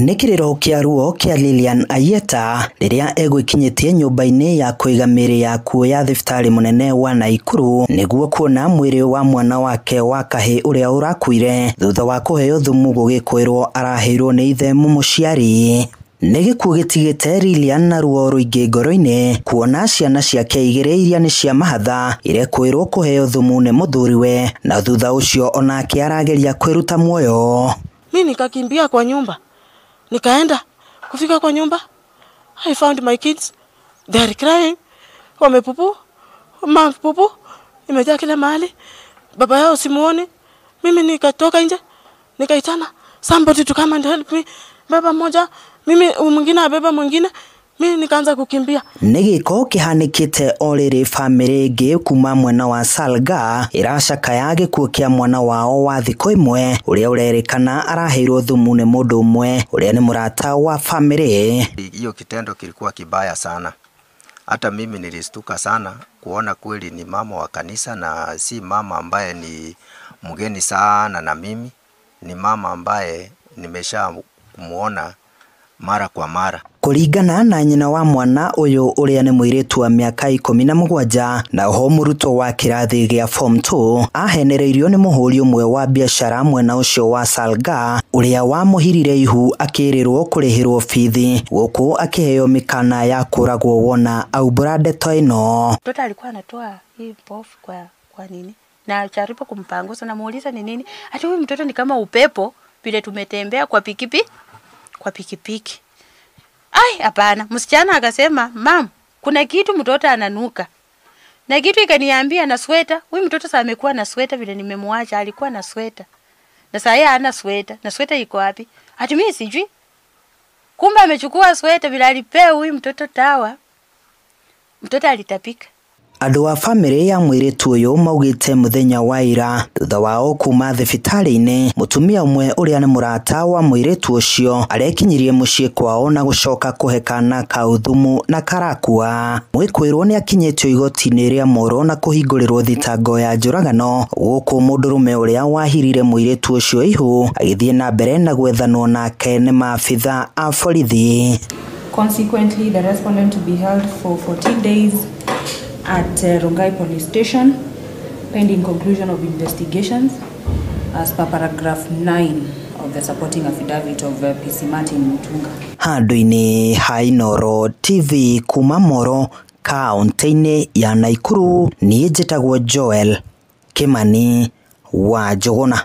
Nĩ kĩrĩro kĩa ruo kĩa Lilian Ayieta rĩrĩa egwĩkinyĩtie nyũmba-inĩ ya kũiga mĩĩrĩ ya kuo ya thibitarĩ mũnene wa Naikuru nĩguo kuona mwĩrĩ wa mwana wake wa kahĩ ũrĩa ũrakuire thutha wa kũheo thumu gũgĩkwĩrwo araheirwo nĩ ithe mũmũciari. Nĩ gĩkuũ gĩtigĩte Lilian na ruo rũingĩ ngoro-inĩ kuona ciana ciake igĩrĩ iria nĩ cia mahatha irekwĩrwo kũheo thumu nĩ mũthuriwe na thutha ũcio onake arageria kwĩruta muoyo. Mimi nikakimbia kwa nyumba, nikaenda kufika kwa nyumba, I found my kids, they are crying, wamepupu, mapupu imejaa kila mahali, baba yao simuoni. Mimi nikatoka nje nikaitana somebody to come and help me, baba mmoja, mimi mwingine abeba mwingine, mimi nikaanza kukimbia. Nĩ gĩko kĩhanĩkĩte o rĩrĩ bamĩrĩ ĩngĩ kuma mwena wa Salga ĩracakaya gĩkuũ kĩa mwana wao wa thikũ ĩmwe ũrĩa ũrerĩkana araheirwo thumu nĩ mũndũ ũmwe ũrĩa nĩ mũrata wa bamĩrĩ. Hiyo kitendo kilikuwa kibaya sana. Hata mimi nilistuka sana kuona kweli ni mama wa kanisa na si mama ambaye ni mgeni sana na mimi, ni mama ambaye nimesha kumuona mara kwa mara. Kũringana na nyina wa mwana ũyũ ũrĩa nĩ mũirĩtu wa mĩaka 17 na oho mũrutwo wa kĩrathi gĩa form 2 ahenereirio nĩ mũhũri ũmwe wa biacara mwena ũcio wa Salga ũrĩa wamũhirire ihu akĩrĩrwo kũrĩhĩrwo bithi gũkũ akĩheo mĩkana ya kũragwo wona aumbũra ndeto ĩno. Mtoto alikuwa anatoa hii pofu kwa nini na jaribu kumpangusa na muuliza ni nini, ati huyu mtoto ni kama upepo vile tumetembea kwa pikipiki. Ai, hapana. Msichana akasema, "Mam, kuna kitu mtoto ananuka." Na kitu ikaniambia na sweta. Huyu mtoto sasa amekuwa na sweta vile nimemwacha, alikuwa na sweta. Na sasa yeye hana sweta. Na sweta iko wapi? Ati mimi sijui. Kumbe amechukua sweta vile alipewa huyu mtoto tawa. Mtoto alitapika. Andũ a bamĩrĩ ya mũirĩtu ũyũ maugĩte mũthenya wa ira thutha wao kuma thibitarĩ-inĩ mũtumia ũmwe ũrĩa nĩ mũrata wa mũirĩtu ũcio arekinyirie mũciĩ kwao na gũcoka kũhe kana kau thumu na karakua. Mwĩkwĩrwo nĩ akinyĩtio igoti-inĩ rĩa Moro na kũhingũrĩrwo thitango ya njũragano gũkũ mũndũrũme ũrĩa wahirire mũirĩtu ũcio ihu agĩthiĩ na mbere na gwethanwo nake nĩ maabitha a borithi. Consequently, the respondent to be held for 14 days at Rongai Police Station, pending conclusion of investigations as per paragraph 9 of the supporting affidavit of PC Martin Mutunga. Handũ-inĩ ha Inooro TV kuma Moro kaunti-inĩ ya Naikuru, niĩ njĩtagwo Joel Kimani wa Njũgũna.